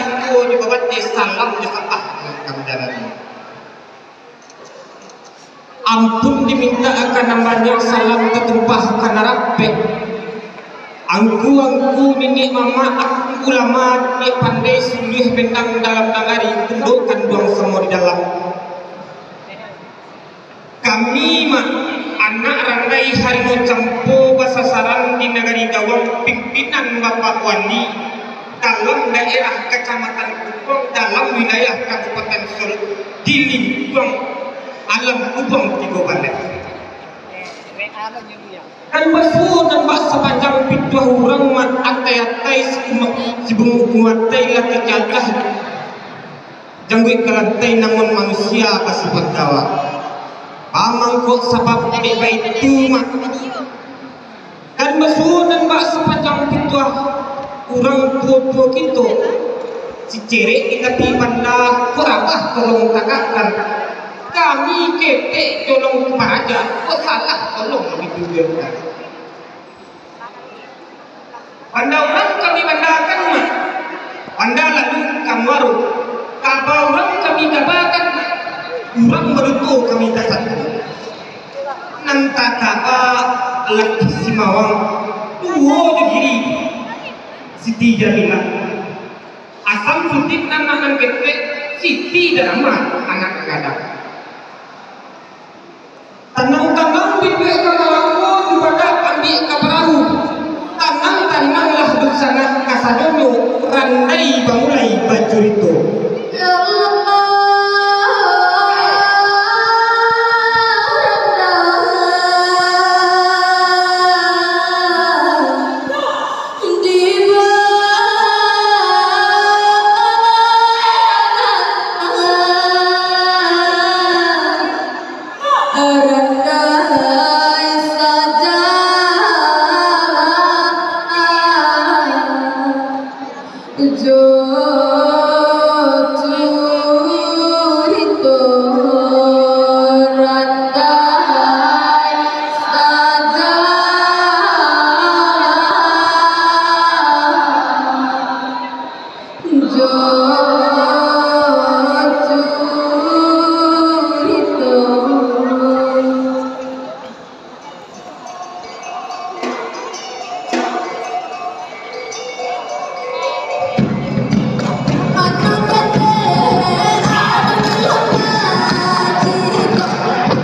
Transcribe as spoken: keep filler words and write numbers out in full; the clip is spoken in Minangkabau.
Angku di babat, eh, salam di sapah. Ampun diminta akan nambahnya, salam tatumpah ka nan rapek. Angku-angku, niniak mamak, angku ulama, niniak pandai, suluah bendang dalam nagari, tunduk kanduang samo di dalam. Kami mah, anak randai harimau campo, basasaran di nagari Gawang, pimpinan Bapak Wali, dalam daerah Kacamatan Kupang, dalam wilayah Kabupaten Solok, di lingkuang Alam Kupang Tigo Baleh. Kan basuo nan bak sapanjang pituah urang, mat atai-atai, si bungo-, si bungo-bungo atai lah tajajah. Jangguik ka lantai, namun manusia basifat dawa. Bamangkok sabab dek baitu, mak. Kan basuo nan bak sapanjang pituah urang tuo-tuo kito. Sicerek di tapi banda, kok rabah tolong tagakkan. Kami ketek tolong paraja, kok salah tolong ditujuakkan. Banda urang kami bandakan, mak. Banda lalu ka muaro. Kaba urang kami kabakan, mak. Urang baduto kami tasatu. Nan takaba laki Simawang, tuo jo diri Siti Jamilah. Asam sutik nan anak ketek, Siti Daramah anak gadang. Tanang-tanang biduak ka malangko, di badak ambiak ka parahu. Tanang-tananglah dunsanak, kasadonyo randai bamulai bacurito.